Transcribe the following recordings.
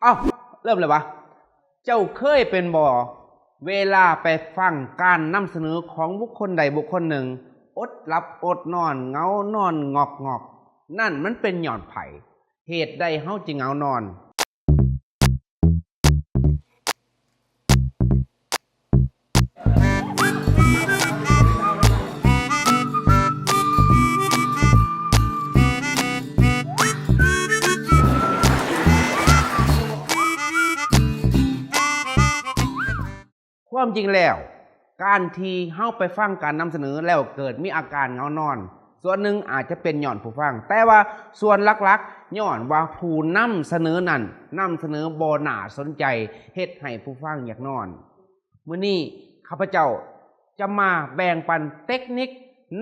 ເອົ້າ ເລີ່ມແລ້ວຫວາ? ເຈົ້າເຄີຍເປັນບໍ່ ເວລາໄປຟັງການນຳສະເໜີຂອງບຸກຄົນໃດບຸກຄົນໜຶ່ງ ອົດຫຼັບອົດນອນ ເຫງົານອນງອກໆ ນັ້ນມັນເປັນຍ້ອນໃຜ? ເຫດໃດເຮົາຈຶ່ງເຫງົານອນ? ຄວາມຈິງແລ້ວ ການທີ່ເຮົາໄປຟັງການນຳສະເໜີແລ້ວເກີດມີອາການເຫງົານອນ ສ່ວນໜຶ່ງອາດຈະເປັນຍ້ອນຜູ້ຟັງ, ແຕ່ວ່າສ່ວນຫຼັກໆ ຍ້ອນວ່າຜູ້ນຳສະເໜີນັ້ນ ນຳສະເໜີບໍ່ໜ້າສົນໃຈ ເຮັດໃຫ້ຜູ້ຟັງຢາກນອນ. ມື້ນີ້ຂ້າພະເຈົ້າຈະມາແບ່ງປັນເຕັກນິກ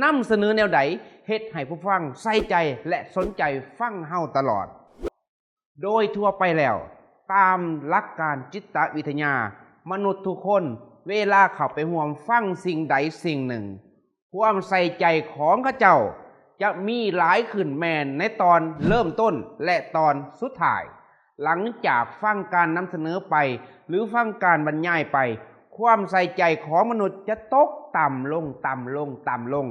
ນຳສະເໜີແນວໃດ ເຮັດໃຫ້ຜູ້ຟັງໃສ່ໃຈ ແລະ ສົນໃຈຟັງເຮົາຕະຫຼອດ. ໂດຍທົ່ວໄປແລ້ວ, ຕາມຫຼັກການຈິດຕະວິທະຍາ, ມະນຸດທຸກຄົນ ເວລາເຂົ້າໄປຮ່ວມຟັງສິ່ງໃດສິ່ງໜຶ່ງ, ຄວາມໃສ່ໃຈຂອງເຂົາເຈົ້າຈະມີຫຼາຍຂຶ້ນແມ່ນໃນຕອນເລີ່ມຕົ້ນ ແລະ ຕອນສຸດທ້າຍ. ຫຼັງຈາກຟັງການນຳສະເໜີໄປ ຫຼື ຟັງການບັນຍາຍໄປ, ຄວາມໃສ່ໃຈຂອງມະນຸດຈະຕົກຕ່ຳລົງ, ຕ່ຳລົງ, ຕ່ຳລົງ.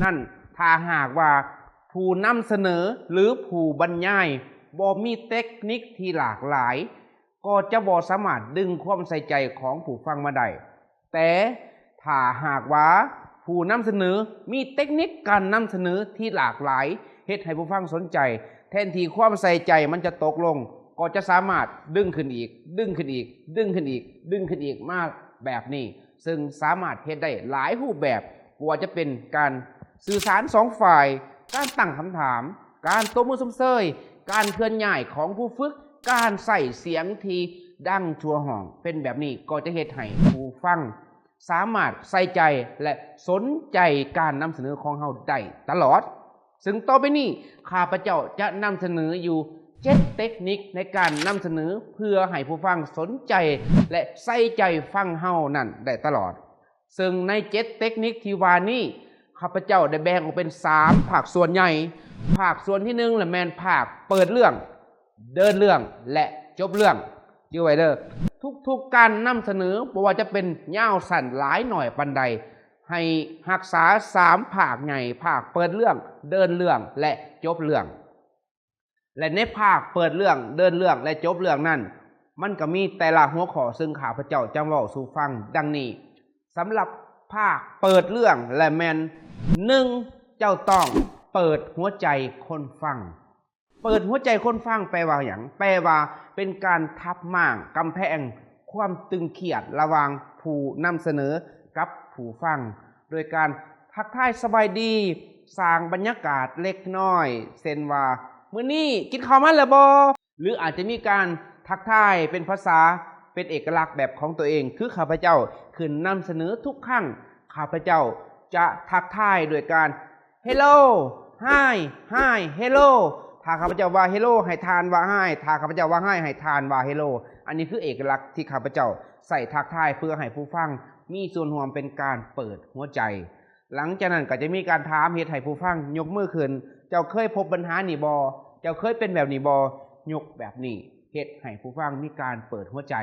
ນັ້ນ, ຖ້າຫາກວ່າຜູ້ນຳສະເໜີ ຫຼື ຜູ້ບັນຍາຍບໍ່ມີເຕັກນິກທີ່ຫຼາກຫຼາຍ, ກໍຈະບໍ່ສາມາດດຶງຄວາມໃສ່ໃຈຂອງຜູ້ຟັງມາໄດ້. ແຕ່ຖ້າຫາກວ່າຜູ້ນຳສະເໜີມີເຕັກນິກການນຳສະເໜີທີ່ຫຼາກຫຼາຍ ເຮັດໃຫ້ຜູ້ຟັງສົນໃຈ, ແທນທີ່ຄວາມໃສ່ໃຈມັນຈະຕົກລົງ, ກໍຈະສາມາດດຶງຂຶ້ນອີກ, ດຶງຂຶ້ນອີກ, ດຶງຂຶ້ນອີກ, ດຶງຂຶ້ນອີກມາແບບນີ້, ເຊິ່ງສາມາດເຮັດໄດ້ຫຼາຍຮູບແບບ, ບໍ່ວ່າຈະເປັນການສື່ສານສອງຝ່າຍ, ການຕັ້ງຄຳຖາມ, ການຕົບມືຊົມເຊີຍ, ການເຄື່ອນຍ້າຍຂອງຜູ້ຝຶກ, ການໃຊ້ສຽງທີ່ດັງທົ່ວຫ້ອງ. ເປັນແບບນີ້ກໍຈະເຮັດໃຫ້ຜູ້ຟັງ ສາມາດໃສ່ໃຈ ແລະ ສົນໃຈການນຳສະເໜີຂອງເຮົາໄດ້ຕະຫຼອດ. ເຊິ່ງຕໍ່ໄປນີ້ ຂ້າພະເຈົ້າຈະນຳສະເໜີຢູ່ເຈັດເຕັກນິກໃນການນຳສະເໜີ ເພື່ອໃຫ້ຜູ້ຟັງສົນໃຈ ແລະ ໃສ່ໃຈຟັງເຮົານັ້ນໄດ້ຕະຫຼອດ. ເຊິ່ງໃນເຈັດເຕັກນິກທີ່ວ່ານີ້ ຂ້າພະເຈົ້າໄດ້ແບ່ງອອກເປັນສາມພາກສ່ວນໃຫຍ່. ພາກສ່ວນທີໜຶ່ງລະແມ່ນພາກເປີດເລື່ອງ, ເດີນເລື່ອງ ແລະ ຈົບເລື່ອງ. ຈື່ໄວ້ເດີ້, ທຸກໆການນຳສະເໜີ ບໍ່ວ່າຈະເປັນຍາວສັ້ນຫຼາຍໜ້ອຍປານໃດ, ໃຫ້ຮັກສາສາມພາກໃຫຍ່, ພາກເປີດເລື່ອງ, ເດີນເລື່ອງ ແລະ ຈົບເລື່ອງ. ແລະ ໃນພາກເປີດເລື່ອງ, ເດີນເລື່ອງ ແລະ ຈົບເລື່ອງນັ້ນ, ມັນກໍມີແຕ່ລະຫົວຂໍ້ ເຊິ່ງຂ້າພະເຈົ້າຈະເວົ້າສູ່ຟັງດັ່ງນີ້. ສຳລັບພາກເປີດເລື່ອງລະແມ່ນ ໜຶ່ງ ເຈົ້າຕ້ອງເປີດຫົວໃຈຄົນຟັງ. ເປີດຫົວໃຈຄົນຟັງແປວ່າຫຍັງ? ແປວ່າເປັນການທັບມ້າງກຳແພງຄວາມຕຶງຄຽດລະຫວ່າງຜູ້ນຳສະເໜີກັບຜູ້ຟັງ ໂດຍການທັກທາຍສະບາຍດີ, ສ້າງບັນຍາກາດເລັກນ້ອຍ ເຊັ່ນວ່າ ມື້ນີ້ກິນເຂົ້າມາແລ້ວບໍ່? ຫຼື ອາດຈະມີການທັກທາຍເປັນພາສາ ເປັນເອກະລັກແບບຂອງຕົວເອງ, ຄືຂ້າພະເຈົ້າຂຶ້ນນຳສະເໜີທຸກຄັ້ງ, ຂ້າພະເຈົ້າຈະທັກທາຍດ້ວຍການ Hello, Hi, Hi, Hello. ຖ້າຂ້າພະເຈົ້າວ່າ Hello ໃຫ້ທ່ານວ່າ Hi. ຖ້າຂ້າພະເຈົ້າວ່າ Hi ໃຫ້ທ່ານວ່າ Hello. ອັນນີ້ຄືເອກະລັກທີ່ຂ້າພະເຈົ້າໃຊ້ທັກທາຍເພື່ອໃຫ້ຜູ້ຟັງມີສ່ວນຮ່ວມ ເປັນການເປີດຫົວໃຈ. ຫຼັງຈາກນັ້ນກໍຈະມີການຖາມ ເຮັດໃຫ້ຜູ້ຟັງຍົກມືຂຶ້ນ. ເຈົ້າເຄີຍພົບບັນຫານີ້ບໍ່? ເຈົ້າເຄີຍເປັນແບບນີ້ບໍ່? ຍົກແບບນີ້ ເຮັດໃຫ້ຜູ້ຟັງມີການເປີດຫົວໃຈ.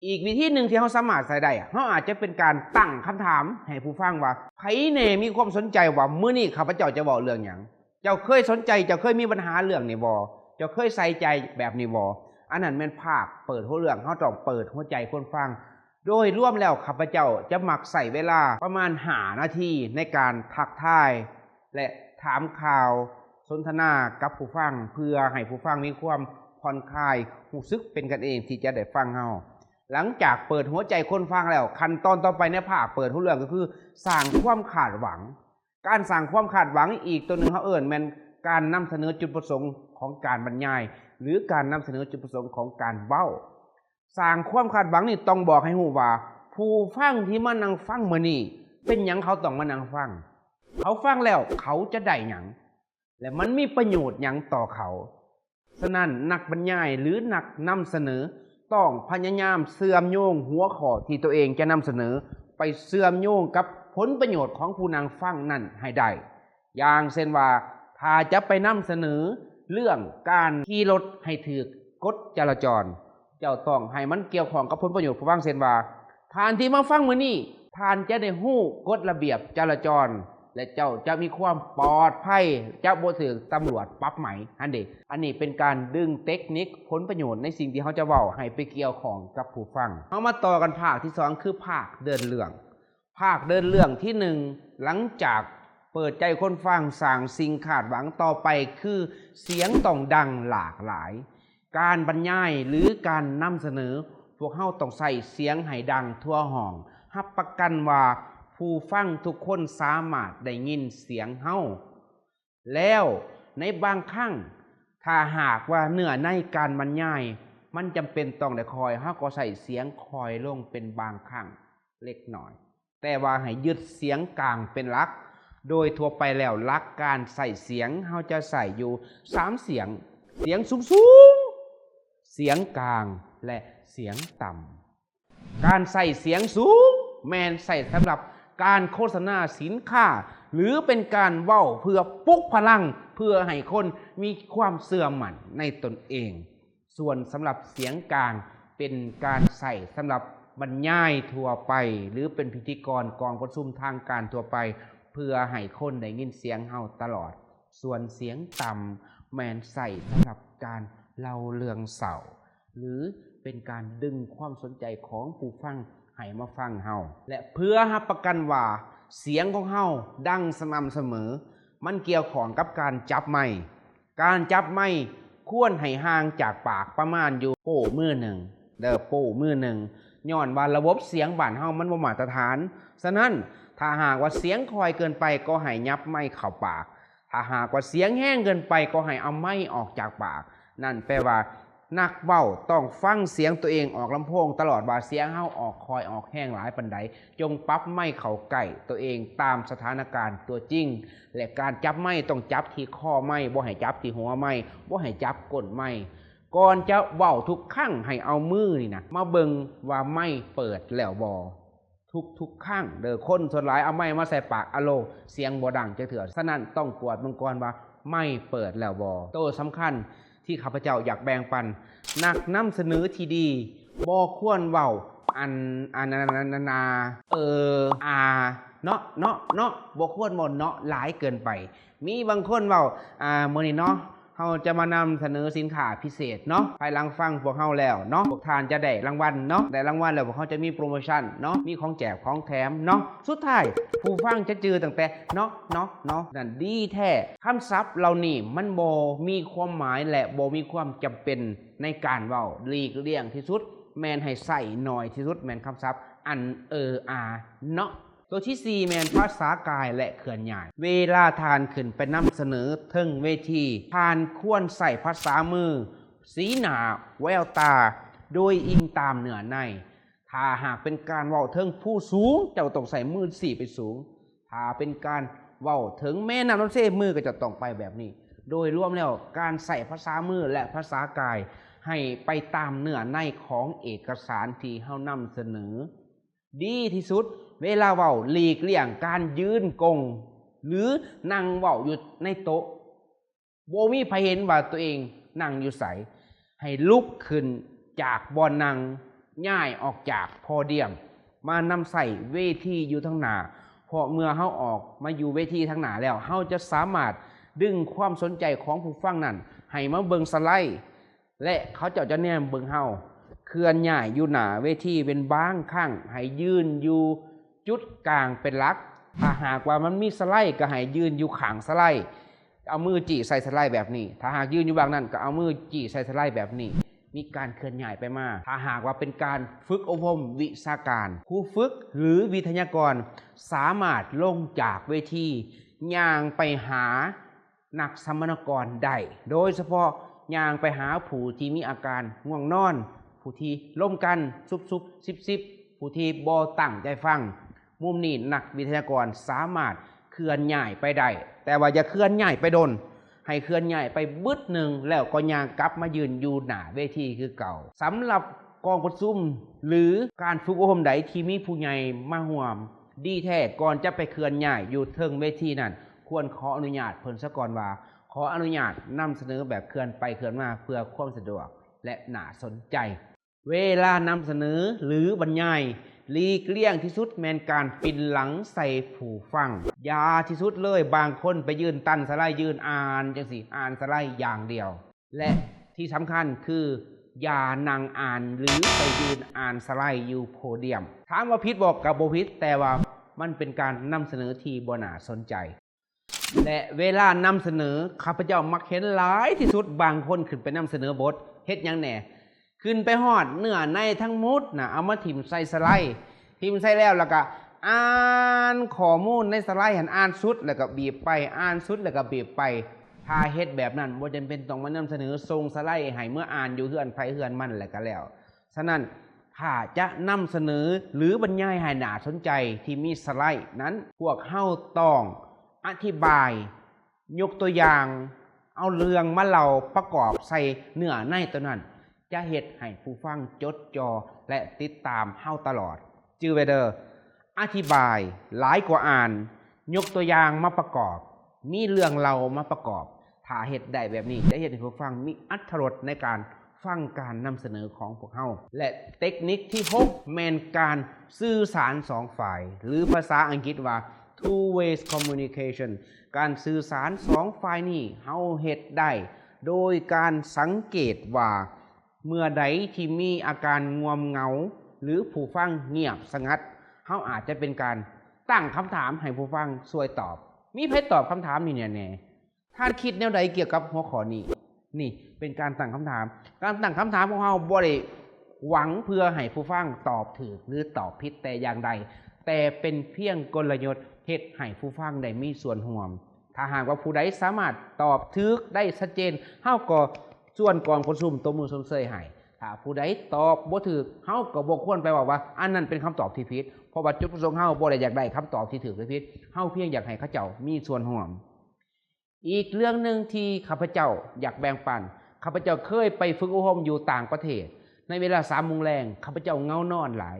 ອີກວິທີໜຶ່ງທີ່ເຮົາສາມາດໃຊ້ໄດ້, ເຮົາອາດຈະເປັນການຕັ້ງຄຳຖາມໃຫ້ຜູ້ຟັງວ່າ ໃຜແດ່ມີຄວາມສົນໃຈວ່າມື້ນີ້ຂ້າພະເຈົ້າຈະເວົ້າເລື່ອງຫຍັງ? ເຈົ້າເຄີຍສົນໃຈ, ເຈົ້າເຄີຍມີບັນຫາເລື່ອງນີ້ບໍ່? ເຈົ້າເຄີຍໃສ່ໃຈແບບນີ້ບໍ່? ອັນນັ້ນແມ່ນພາກເປີດຫົວເລື່ອງ, ເຮົາຕ້ອງເປີດຫົວໃຈຄົນຟັງ. ໂດຍລວມແລ້ວ ຂ້າພະເຈົ້າຈະມັກໃຊ້ເວລາປະມານຫ້ານາທີໃນການທັກທາຍ ແລະ ຖາມຂ່າວ ສົນທະນາກັບຜູ້ຟັງ ເພື່ອໃຫ້ຜູ້ຟັງມີຄວາມຜ່ອນຄາຍ, ຮູ້ສຶກເປັນກັນເອງທີ່ຈະໄດ້ຟັງເຮົາ. ຫຼັງຈາກເປີດຫົວໃຈຄົນຟັງແລ້ວ, ຂັ້ນຕອນຕໍ່ໄປໃນພາກເປີດຫົວເລື່ອງກໍຄື ສ້າງຄວາມຄາດຫວັງ. ການສ້າງຄວາມຄາດຫວັງອີກຕົວໜຶ່ງ ເຮົາເອີ້ນແມ່ນການນຳສະເໜີຈຸດປະສົງຂອງການບັນຍາຍ ຫຼື ການນຳສະເໜີຈຸດປະສົງຂອງການເວົ້າ. ສ້າງຄວາມຄາດຫວັງນີ້ຕ້ອງບອກໃຫ້ຮູ້ວ່າ ຜູ້ຟັງທີ່ມານັ່ງຟັງມື້ນີ້ ເປັນຫຍັງເຂົາຕ້ອງມານັ່ງຟັງ? ເຂົາຟັງແລ້ວເຂົາຈະໄດ້ຫຍັງ? ແລະ ມັນມີປະໂຫຍດຫຍັງຕໍ່ເຂົາ? ສະນັ້ນ ນັກບັນຍາຍ ຫຼື ນັກນຳສະເໜີ ຕ້ອງພະຍາຍາມເຊື່ອມໂຍງຫົວຂໍ້ທີ່ຕົວເອງຈະນຳສະເໜີ ໄປເຊື່ອມໂຍງກັບຜົນປະໂຫຍດຂອງຜູ້ນັ່ງຟັງນັ້ນໃຫ້ໄດ້. ຢ່າງເຊັ່ນວ່າ ຖ້າຈະໄປນຳສະເໜີເລື່ອງການຂີ່ລົດໃຫ້ຖືກ ກົດຈະລາຈອນ ເຈົ້າຕ້ອງໃຫ້ມັນກ່ຽວຂ້ອງກັບຜົນປະໂຫຍດຜູ້ຟັງ ເຊັ່ນວ່າ ທ່ານທີ່ມາຟັງມື້ນີ້ ທ່ານຈະໄດ້ຮູ້ກົດລະບຽບຈະລາຈອນ ແລະ ເຈົ້າຈະມີຄວາມປອດໄພ ຈະບໍ່ຖືກຕຳຫຼວດປັບໃໝຫັ້ນເດ. ອັນນີ້ເປັນການດຶງເຕັກນິກຜົນປະໂຫຍດໃນສິ່ງທີ່ເຮົາຈະເວົ້າໃຫ້ໄປກ່ຽວຂ້ອງກັບຜູ້ຟັງ. ເຮົາມາຕໍ່ກັນພາກທີສອງ ຄືພາກເດີນເລື່ອງ. ພາກເດີນເລື່ອງທີໜຶ່ງ ຫຼັງຈາກເປີດໃຈຄົນຟັງ ສ້າງສິ່ງຄາດຫວັງຕໍ່ໄປ ຄືສຽງຕ້ອງດັງຫຼາກຫຼາຍ. ການບັນຍາຍ ຫຼື ການນຳສະເໜີ, ພວກເຮົາຕ້ອງໃຊ້ສຽງໃຫ້ດັງທົ່ວຫ້ອງ, ຮັບປະກັນວ່າຜູ້ຟັງທຸກຄົນສາມາດໄດ້ຍິນສຽງເຮົາ. ແລ້ວໃນບາງຄັ້ງ ຖ້າຫາກວ່າເນື້ອໃນການບັນຍາຍມັນຈຳເປັນຕ້ອງໄດ້ຄ່ອຍ, ເຮົາກໍໃຊ້ສຽງຄ່ອຍລົງເປັນບາງຄັ້ງເລັກນ້ອຍ, ແຕ່ວ່າໃຫ້ຍຶດສຽງກາງເປັນຫຼັກ. ໂດຍທົ່ວໄປແລ້ວ ຫຼັກການໃຊ້ສຽງ ເຮົາຈະໃຊ້ຢູ່ສາມສຽງ, ສຽງສູງໆ, ສຽງກາງ ແລະ ສຽງຕ່ຳ. ການໃຊ້ສຽງສູງແມ່ນໃຊ້ສຳລັບການໂຄສະນາສິນຄ້າ ຫຼື ເປັນການເວົ້າເພື່ອປຸກພະລັງ ເພື່ອໃຫ້ຄົນມີຄວາມເຊື່ອໝັ້ນໃນຕົນເອງ. ສ່ວນສຳລັບສຽງກາງ ເປັນການໃຊ້ສຳລັບບັນຍາຍທົ່ວໄປ ຫຼື ເປັນພິທີກອນກອງປະຊຸມທາງການທົ່ວໄປ ເພື່ອໃຫ້ຄົນໄດ້ຍິນສຽງເຮົາຕະຫຼອດ. ສ່ວນສຽງຕ່ຳແມ່ນໃຊ້ສຳລັບການເລົ່າເລື່ອງເສົ້າ ຫຼື ເປັນການດຶງຄວາມສົນໃຈຂອງຜູ້ຟັງໃຫ້ມາຟັງເຮົາ ແລະ ເພື່ອຮັບປະກັນວ່າສຽງຂອງເຮົາດັງສະໝ່ຳສະເໝີ, ມັນກ່ຽວຂ້ອງກັບການຈັບໄມ. ການຈັບໄມຄວນໃຫ້ຫ່າງຈາກປາກປະມານຢູ່ໂປ້ມືໜຶ່ງເດີ, ໂປ້ມືໜຶ່ງ, ຍ້ອນວ່າລະບົບສຽງບ້ານເຮົາມັນບໍ່ມາດຕະຖານ. ສະນັ້ນ, ຖ້າຫາກວ່າສຽງຄ່ອຍເກີນໄປ ກໍໃຫ້ຫຍັບໄມເຂົ້າປາກ. ຖ້າຫາກວ່າສຽງແຮງເກີນໄປ ກໍໃຫ້ເອົາໄມອອກຈາກປາກ. ນັ້ນແປວ່າ ນັກເວົ້າຕ້ອງຟັງສຽງຕົວເອງອອກລຳໂພງຕະຫຼອດວ່າສຽງເຮົາອອກຄ່ອຍອອກແຮງຫຼາຍປານໃດ. ຈົ່ງປັບໄມເຂົ້າໃກ້ຕົວເອງຕາມສະຖານະການຕົວຈິງ ແລະ ການຈັບໄມຕ້ອງຈັບທີ່ຄໍໄມ, ບໍ່ໃຫ້ຈັບທີ່ຫົວໄມ, ບໍ່ໃຫ້ຈັບກົ້ນໄມ. ກ່ອນຈະເວົ້າທຸກຄັ້ງໃຫ້ເອົາມືນີ້ນະ ມາເບິ່ງວ່າໄມເປີດແລ້ວບໍ່. ທຸກໆຄັ້ງເດີ ຄົນສ່ວນຫຼາຍເອົາໄມມາໃສ່ປາກ ອາໂລ ສຽງບໍ່ດັງຈັກເທື່ອ. ສະນັ້ນຕ້ອງກວດເບິ່ງກ່ອນວ່າໄມເປີດແລ້ວບໍ່. ໂຕສຳຄັນທີ່ຂ້າພະເຈົ້າຢາກແບ່ງປັນ, ນັກນຳສະເໜີທີ່ດີບໍ່ຄວນເວົ້າອັນ ອັນ ອັນ ອັນ ອັນ ອາ ເອີ ອາ ເນາະ ເນາະ ເນາະ, ບໍ່ຄວນເວົ້າເນາະຫຼາຍເກີນໄປ. ມີບາງຄົນເວົ້າ ອາ ມື້ນີ້ເນາະ ເຮົາຈະມານຳສະເໜີສິນຄ້າພິເສດເນາະ, ພາຍຫຼັງຟັງພວກເຮົາແລ້ວເນາະ ພວກທ່ານຈະໄດ້ລາງວັນເນາະ, ໄດ້ລາງວັນແລ້ວພວກເຮົາຈະມີໂປຣໂມຊັນເນາະ, ມີຂອງແຈກຂອງແຖມເນາະ. ສຸດທ້າຍຜູ້ຟັງຈະຈື່ຕັ້ງແຕ່ເນາະ ເນາະ ເນາະ ນັ້ນດີແທ້. ຄຳສັບເຫຼົ່ານີ້ມັນບໍ່ມີຄວາມໝາຍ ແລະ ບໍ່ມີຄວາມຈຳເປັນໃນການເວົ້າ. ຫຼີກລ່ຽງທີ່ສຸດ ແມ່ນໃຫ້ໃຊ້ໜ້ອຍທີ່ສຸດ ແມ່ນຄຳສັບອັນ ເອີ ອາ ເນາະ. ໂຕທີສີ່ແມ່ນພາສາກາຍ ແລະ ເຄື່ອນຍ້າຍ. ເວລາທ່ານຂຶ້ນໄປນຳສະເໜີເທິງເວທີ, ທ່ານຄວນໃຊ້ພາສາມື, ສີໜ້າ, ແວວຕາ, ໂດຍອີງຕາມເນື້ອໃນ. ຖ້າຫາກເປັນການເວົ້າເຖິງຜູ້ສູງ, ເຈົ້າຕ້ອງໃຊ້ມືຊີ້ໄປສູງ. ຖ້າເປັນການເວົ້າເຖິງແມ່ນ້ຳນ້ຳເຊ, ມືກໍຈະຕ້ອງໄປແບບນີ້. ໂດຍລວມແລ້ວ, ການໃຊ້ພາສາມື ແລະ ພາສາກາຍ ໃຫ້ໄປຕາມເນື້ອໃນຂອງເອກະສານທີ່ເຮົານຳສະເໜີ. ດີທີ່ສຸດ ເວລາເວົ້າ ຫຼີກລ່ຽງການຢືນກົງ ຫຼື ນັ່ງເວົ້າຢູ່ໃນໂຕະ. ບໍ່ມີໃຜເຫັນວ່າຕົວເອງນັ່ງຢູ່ໃສ. ໃຫ້ລຸກຂຶ້ນຈາກບ່ອນນັ່ງ, ຍ້າຍອອກຈາກໂພດຽມ, ມານຳໃຊ້ເວທີຢູ່ທາງໜ້າ. ເພາະເມື່ອເຮົາອອກມາຢູ່ເວທີທາງໜ້າແລ້ວ, ເຮົາຈະສາມາດດຶງຄວາມສົນໃຈຂອງຜູ້ຟັງນັ້ນໃຫ້ມາເບິ່ງສະໄລ ແລະ ເຂົາເຈົ້າຈະແນມເບິ່ງເຮົາ. ເຄື່ອນຍ້າຍຢູ່ໜ້າເວທີເປັນບາງຄັ້ງ, ໃຫ້ຢືນຢູ່ຈຸດກາງເປັນຫຼັກ. ຖ້າຫາກວ່າມັນມີສະໄລ, ກໍໃຫ້ຢືນຢູ່ຂ້າງສະໄລ, ເອົາມືຈີ້ໃສ່ສະໄລແບບນີ້. ຖ້າຫາກຢືນຢູ່ບາງນັ້ນ, ກໍເອົາມືຈີ້ໃສ່ສະໄລແບບນີ້. ມີການເຄື່ອນຍ້າຍໄປມາ. ຖ້າຫາກວ່າເປັນການຝຶກອົບຮົມວິຊາການ, ຄູຝຶກ ຫຼື ວິທະຍາກອນສາມາດລົງຈາກເວທີ, ຍ່າງໄປຫາ ນັກສຳມະນາກອນໄດ້, ໂດຍສະເພາະຍ່າງໄປຫາຜູ້ທີ່ມີອາການງ່ວງນອນ, ຜູ້ທີ່ລົມກັນຊຸບໆຊິບໆ, ຜູ້ທີ່ບໍ່ຕັ້ງໃຈຟັງ. ມຸມນີ້ນັກວິທະຍາກອນສາມາດເຄື່ອນຍ້າຍໄປໄດ້, ແຕ່ວ່າຢ່າເຄື່ອນຍ້າຍໄປດົນ, ໃຫ້ເຄື່ອນຍ້າຍໄປບຶດໜຶ່ງ ແລ້ວກໍຍ່າງກັບມາຢືນຢູ່ໜ້າເວທີຄືເກົ່າ. ສຳລັບກອງປະຊຸມ ຫຼື ການຝຶກອົບຮົມໃດທີ່ມີຜູ້ໃຫຍ່ມາຮ່ວມ, ດີແທ້ ກ່ອນຈະໄປເຄື່ອນຍ້າຍຢູ່ເທິງເວທີນັ້ນ, ຄວນຂໍອະນຸຍາດເພິ່ນສາກ່ອນວ່າ ຂໍອະນຸຍາດນຳສະເໜີແບບເຄື່ອນໄປເຄື່ອນມາເພື່ອຄວາມສະດວກ. ແລະ ໜ້າສົນໃຈ. ເວລານຳສະເໜີ ຫຼື ບັນຍາຍ, ຫຼີກລ່ຽງທີ່ສຸດແມ່ນການປິ່ນຫຼັງໃສ່ຜູ້ຟັງ. ຢ່າທີ່ສຸດເລີຍ, ບາງຄົນໄປຢືນຕັ້ນສະໄລ, ຢືນອ່ານຈັ່ງຊີ້, ອ່ານສະໄລຢ່າງດຽວ. ແລະ ທີ່ສຳຄັນຄື ຢ່ານັ່ງອ່ານ ຫຼື ໄປຢືນອ່ານສະໄລຢູ່ໂພດຽມ. ຖາມວ່າຜິດບໍ່? ກໍບໍ່ຜິດ, ແຕ່ວ່າມັນເປັນການນຳສະເໜີທີ່ບໍ່ໜ້າສົນໃຈ. ແລະ ເວລານຳສະເໜີ, ຂ້າພະເຈົ້າມັກເຫັນຫຼາຍທີ່ສຸດ, ບາງຄົນຂຶ້ນໄປນຳສະເໜີບົດ, ເຮັດຫຍັງແດ່? ຂຶ້ນໄປຮອດເນື້ອໃນທັງໝົດນະ, ເອົາມາຖິ້ມໃສ່ສະໄລ, ຖິ້ມໃສ່ແລ້ວ ແລ້ວກໍອ່ານຂໍ້ມູນໃນສະໄລຫັ້ນ, ອ່ານສຸດແລ້ວກໍບີບໄປ, ອ່ານສຸດແລ້ວກໍບີບໄປ. ຖ້າເຮັດແບບນັ້ນ, ບໍ່ຈຳເປັນຕ້ອງມານຳສະເໜີ, ສົ່ງສະໄລໃຫ້ເມືອອ່ານຢູ່ເຮືອນໃຜເຮືອນມັນແລ້ວກໍແລ້ວ. ສະນັ້ນ, ຖ້າຈະນຳສະເໜີ ຫຼື ບັນຍາຍໃຫ້ໜ້າສົນໃຈທີ່ມີສະໄລນັ້ນ, ພວກເຮົາຕ້ອງອະທິບາຍ, ຍົກຕົວຢ່າງ, ເອົາເລື່ອງມາເລົ່າປະກອບໃສ່ເນື້ອໃນຕົວນັ້ນ, ຈະເຮັດໃຫ້ຜູ້ຟັງຈົດຈ່ອ ແລະ ຕິດຕາມເຮົາຕະຫຼອດ. ຈື່ໄວ້ເດີ້, ອະທິບາຍຫຼາຍກວ່າອ່ານ, ຍົກຕົວຢ່າງມາປະກອບ, ມີເລື່ອງເລົ່າມາປະກອບ. ຖ້າເຮັດໄດ້ແບບນີ້, ຈະເຮັດໃຫ້ຜູ້ຟັງມີອັດຖະລົດໃນການຟັງການນຳສະເໜີຂອງພວກເຮົາ. ແລະ ເຕັກນິກທີຫົກ ແມ່ນການສື່ສານສອງຝ່າຍ ຫຼື ພາສາອັງກິດວ່າ two ways communication. ການສື່ສານສອງຝ່າຍນີ້ ເຮົາເຮັດໄດ້ໂດຍການສັງເກດວ່າ ເມື່ອໃດທີ່ມີອາການງ່ວມເຫງົາ ຫຼື ຜູ້ຟັງງຽບສະຫງັດ, ເຮົາອາດຈະເປັນການຕັ້ງຄຳຖາມໃຫ້ຜູ້ຟັງຊ່ວຍຕອບ. ມີໃຜຕອບຄຳຖາມນີ້ແດ່? ທ່ານຄິດແນວໃດກ່ຽວກັບຫົວຂໍ້ນີ້? ນີ້ເປັນການຕັ້ງຄຳຖາມ. ການຕັ້ງຄຳຖາມຂອງເຮົາບໍ່ໄດ້ຫວັງເພື່ອໃຫ້ຜູ້ຟັງຕອບຖືກ ຫຼື ຕອບຜິດແຕ່ຢ່າງໃດ, ແຕ່ເປັນພຽງກົນລະຍຸດເຮັດໃຫ້ຜູ້ຟັງໄດ້ມີສ່ວນຮ່ວມ. ຖ້າຫາກວ່າຜູ້ໃດສາມາດຕອບຖືກໄດ້ຊັດເຈນ, ເຮົາກໍຊວນກອງປະຊຸມຕົບມືຊົມເຊີຍໃຫ້. ຖ້າຜູ້ໃດຕອບບໍ່ຖືກ, ເຮົາກໍບໍ່ຄວນໄປເວົ້າວ່າອັນນັ້ນເປັນຄຳຕອບທີ່ຜິດ, ເພາະວ່າຈຸດປະສົງເຮົາບໍ່ໄດ້ຢາກໄດ້ຄຳຕອບທີ່ຖືກ ຫຼື ຜິດ, ເຮົາພຽງຢາກໃຫ້ເຂົາເຈົ້າມີສ່ວນຮ່ວມ. ອີກເລື່ອງໜຶ່ງທີ່ຂ້າພະເຈົ້າຢາກແບ່ງປັນ, ຂ້າພະເຈົ້າເຄີຍໄປຝຶກອົບຮົມຢູ່ຕ່າງປະເທດ. ໃນເວລາສາມໂມງແລງ, ຂ້າພະເຈົ້າເຫງົານອນຫຼາຍ.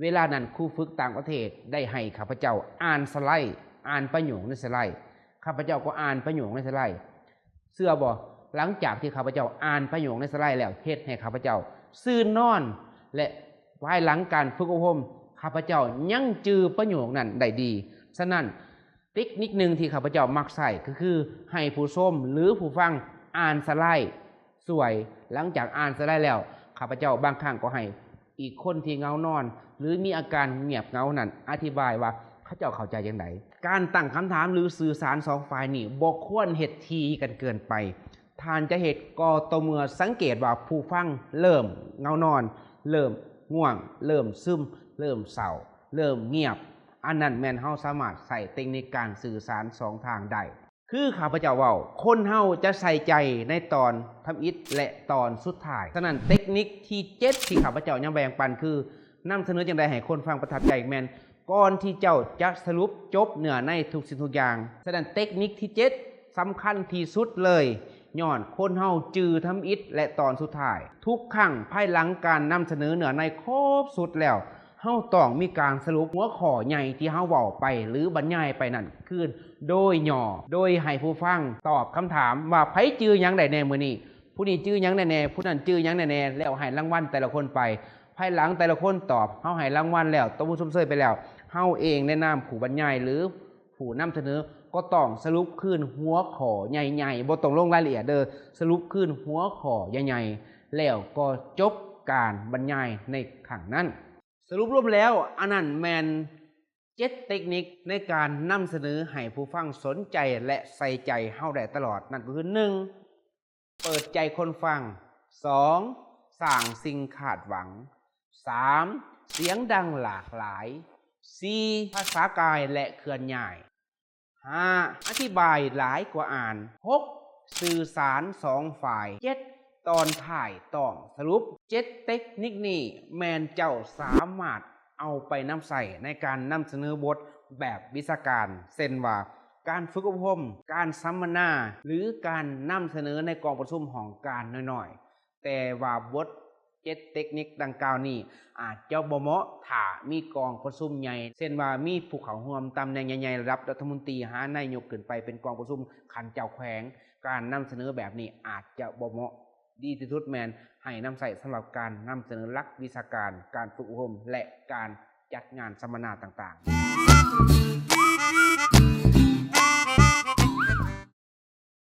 ເວລານັ້ນ ຄູຝຶກຕ່າງປະເທດໄດ້ໃຫ້ຂ້າພະເຈົ້າອ່ານສະໄລ, ອ່ານປະໂຫຍກໃນສະໄລ. ຂ້າພະເຈົ້າກໍອ່ານປະໂຫຍກໃນສະໄລ. ເຊື່ອບໍ່? ຫຼັງຈາກທີ່ຂ້າພະເຈົ້າອ່ານປະໂຫຍກໃນສະໄລແລ້ວ, ເຮັດໃຫ້ຂ້າພະເຈົ້າຊື່ນນອນ ແລະ ພາຍຫຼັງການຝຶກອົບຮົມ, ຂ້າພະເຈົ້າຍັງຈື່ປະໂຫຍກນັ້ນໄດ້ດີ. ສະນັ້ນ, ເຕັກນິກໜຶ່ງທີ່ຂ້າພະເຈົ້າມັກໃຊ້ກໍຄືໃຫ້ຜູ້ຊົມ ຫຼື ຜູ້ຟັງອ່ານສະໄລຊ່ວຍ. ຫຼັງຈາກອ່ານສະໄລແລ້ວ, ຂ້າພະເຈົ້າບາງຄັ້ງກໍໃຫ້ອີກຄົນທີ່ເຫງົານອນ ຫຼື ມີອາການງຽບເຫງົານັ້ນ ອະທິບາຍວ່າເຂົາເຈົ້າເຂົ້າໃຈຈັ່ງໃດ. ການຕັ້ງຄຳຖາມ ຫຼື ສື່ສານສອງຝ່າຍນີ້ ບໍ່ຄວນເຮັດຖີ່ກັນເກີນໄປ. ທ່ານຈະເຮັດກໍຕໍ່ເມື່ອສັງເກດວ່າຜູ້ຟັງເລີ່ມເຫງົານອນ, ເລີ່ມງ່ວງ, ເລີ່ມຊຶມ, ເລີ່ມເສົ້າ, ເລີ່ມງຽບ. ອັນນັ້ນແມ່ນເຮົາສາມາດໃຊ້ເຕັກນິກການສື່ສານສອງທາງໄດ້. ຄືຂ້າພະເຈົ້າເວົ້າ, ຄົນເຮົາຈະໃສ່ໃຈໃນຕອນທຳອິດ ແລະ ຕອນສຸດທ້າຍ. ສະນັ້ນ, ເຕັກນິກທີເຈັດທີ່ຂ້າພະເຈົ້າຍັງແບ່ງປັນຄື ນຳສະເໜີຈັ່ງໃດໃຫ້ຄົນຟັງປະທັບໃຈ ແມ່ນ ກ່ອນທີ່ເຈົ້າຈະສະຫຼຸບຈົບເນື້ອໃນທຸກສິ່ງທຸກຢ່າງ. ສະນັ້ນ ເຕັກນິກທີເຈັດສຳຄັນທີ່ສຸດເລີຍ, ຍ້ອນຄົນເຮົາຈື່ທຳອິດ ແລະ ຕອນສຸດທ້າຍ. ທຸກຄັ້ງພາຍຫຼັງການນຳສະເໜີເນື້ອໃນຄົບສຸດແລ້ວ, ເຮົາຕ້ອງມີການສະຫຼຸບຫົວຂໍ້ໃຫຍ່ທີ່ເຮົາເວົ້າໄປ ຫຼື ບັນຍາຍໄປນັ້ນຄືນໂດຍຫຍໍ້, ໂດຍໃຫ້ຜູ້ຟັງຕອບຄຳຖາມວ່າ ໃຜຈື່ຫຍັງໄດ້ແດ່ມື້ນີ້? ຜູ້ນີ້ຈື່ຫຍັງແດ່ແນ່, ຜູ້ນັ້ນຈື່ຫຍັງແດ່ແນ່, ແລ້ວໃຫ້ລາງວັນແຕ່ລະຄົນໄປ. ພາຍຫຼັງແຕ່ລະຄົນຕອບ, ເຮົາໃຫ້ລາງວັນແລ້ວ, ຕົບມືຊົມເຊີຍໄປແລ້ວ, ເຮົາເອງໃນນາມຜູ້ບັນຍາຍ ຫຼື ຜູ້ນຳສະເໜີ ກໍຕ້ອງສະຫຼຸບຄືນຫົວຂໍ້ໃຫຍ່ໆ, ບໍ່ຕ້ອງລົງລາຍລະອຽດເດີ້, ສະຫຼຸບຄືນຫົວຂໍ້ໃຫຍ່ໆ ແລ້ວກໍຈົບການບັນຍາຍໃນຄັ້ງນັ້ນ. ສະຫຼຸບລວມແລ້ວ, ອັນນັ້ນແມ່ນເຈັດເຕັກນິກໃນການນຳສະເໜີໃຫ້ຜູ້ຟັງສົນໃຈ ແລະ ໃສ່ໃຈເຮົາໄດ້ຕະຫຼອດ. ນັ້ນກໍຄື ໜຶ່ງ ເປີດໃຈຄົນຟັງ, ສອງ ສ້າງສິ່ງຄາດຫວັງ, ສາມ ສຽງດັງຫຼາກຫຼາຍ, ສີ່ ພາສາກາຍ ແລະ ເຄື່ອນຍ້າຍ, ຫ້າ ອະທິບາຍຫຼາຍກວ່າອ່ານ, ຫົກ ສື່ສານສອງຝ່າຍ, ເຈັດ ຕອນທ້າຍຕ້ອງສະຫຼຸບ. ເຈັດເຕັກນິກນີ້ແມ່ນເຈົ້າສາມາດເອົາໄປນຳໃຊ້ໃນການນຳສະເໜີບົດແບບວິຊາການ, ເຊັ່ນວ່າ ການຝຶກອົບຮົມ, ການສຳມະນາ ຫຼື ການນຳສະເໜີໃນກອງປະຊຸມຫ້ອງການນ້ອຍໆ. ແຕ່ວ່າບົດເຈັດເຕັກນິກດັ່ງກ່າວນີ້ອາດຈະບໍ່ເໝາະຖ້າມີກອງປະຊຸມໃຫຍ່, ເຊັ່ນວ່າມີຜູ້ເຂົ້າຮ່ວມຕຳແໜ່ງໃຫຍ່ໆ ລະດັບລັດຖະມົນຕີຫານາຍົກຂຶ້ນໄປເປັນກອງປະຊຸມຂັ້ນເຈົ້າແຂວງ, ການນຳສະເໜີແບບນີ້ອາດຈະບໍ່ເໝາະ. ດີທີ່ສຸດແມ່ນໃຫ້ນຳໃຊ້ສຳລັບການນຳສະເໜີຫຼັກວິຊາການ, ການຝຶກອົບຮົມ ແລະ ການຈັດງານສຳມະນາຕ່າງໆ.